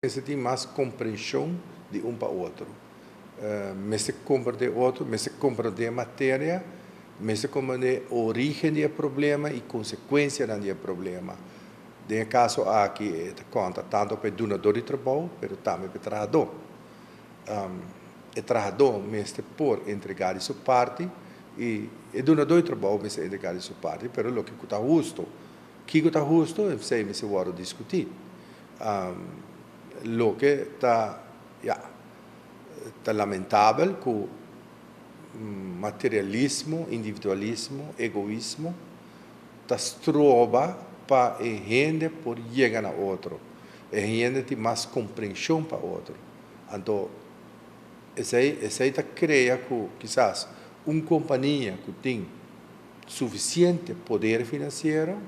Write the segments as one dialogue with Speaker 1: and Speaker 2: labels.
Speaker 1: Mester tin mas komprenshon di un pa otro. Mester komprendé otro, mester komprendé materia, mester komprendé orígen di e problema i konsekuensianan di e problema. Den e kaso aki e ta konta tantu pa e dunadó di trabou, pero tambe pa e trahadó. E trahadó mester por entregá di su parti i e dunadó di trabou mester entregá di su parti, pero loke ku ta hustu. Kiko ta hustu, esei mester wòrdu diskutí. Loke ta, ya, ta lamentabel ku materialismo, individualismo, egoismo ta stroba pa e hende por yega na otro. E hende tin mas komprenshon pa otro. Anto esei esei ta krea ku kisas un kompania ku tin sufisiente poder finansiero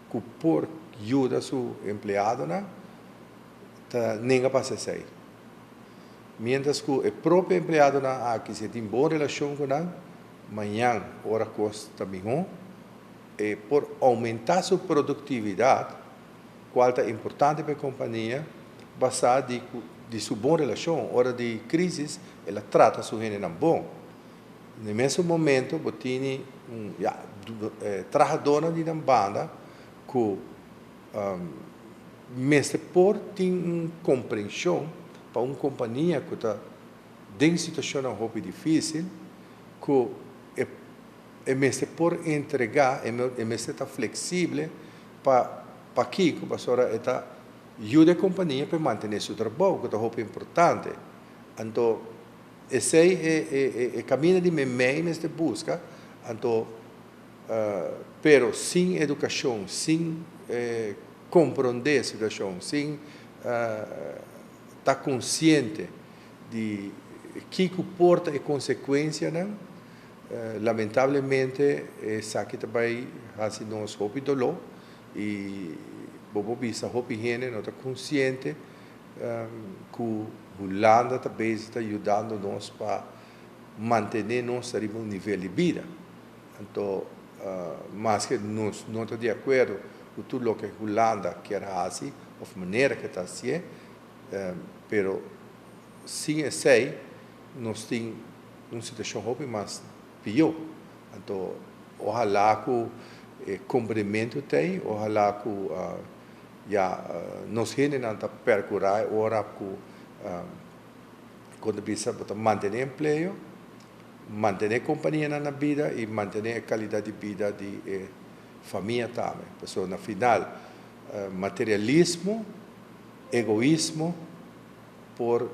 Speaker 1: ku por yuda su empleadonan ta nenga pa hasi esei. Mientras ku e propio empleadonan aki si e tin bon relashon ku nan, mañan ora kos ta mihó e por oumentá su produktividat, kual ta importante pa e kompania, basá di ku di su bon relashon. Ora di krísis el a trata su hendenan bon. Na e mesun momento bo tini un ya trahadónan di nan banda ku mester por tin un komprenshon pa un kompania ku ta den situashonnan hopi difísil ku e e mester por entregá, e mester ta fleksible pa pakiko pasobra e ta yuda e kompania pa e mantené su trabou ku ta hopi importante. Anto esei e e kaminda di meimei mester buska anto Pero sin edukashon, sin komprondé e situashon, sin ta konsiente di kiko por ta e konsekuensianan, lamentablemente esaki ta bai hasi nos hopi doló i bo por bisa hopi hende no ta konsiente ku Hulanda ta bezig ta yudando nos pa mantené nos riba un nivel di bida. Anto maske nos no ta di akuerdo ku tur loke Hulanda kier hasi òf manera ke ta hasié, pero sin esei nos tin un situashon hopi mas pió. Anto ohalá ku e komprendementu ta ei, ohalá ku ya nos hendenan ta perkurá e ora ku kon ta bisa bo ta mantené empleo. Mantené kompanianan na bida i mantené e kalidat di bida di e famia tambe. Pasobra na final materialismo, egoismo por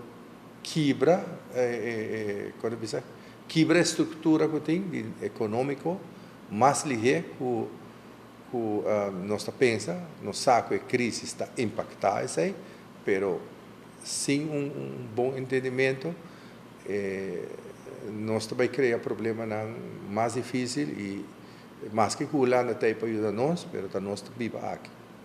Speaker 1: kibra e kon ta bisa, kibra e struktura ku tin di ekonómiko mas lihé ku ku nos ta pensa. Nos sa ku e krísis ta impaktá esei, pero sin un bon entendimento Nos ta bai krea problemanan mas difísil i maske ku Hulanda ta ei pa yuda nos, pero ta nos ta biba aki.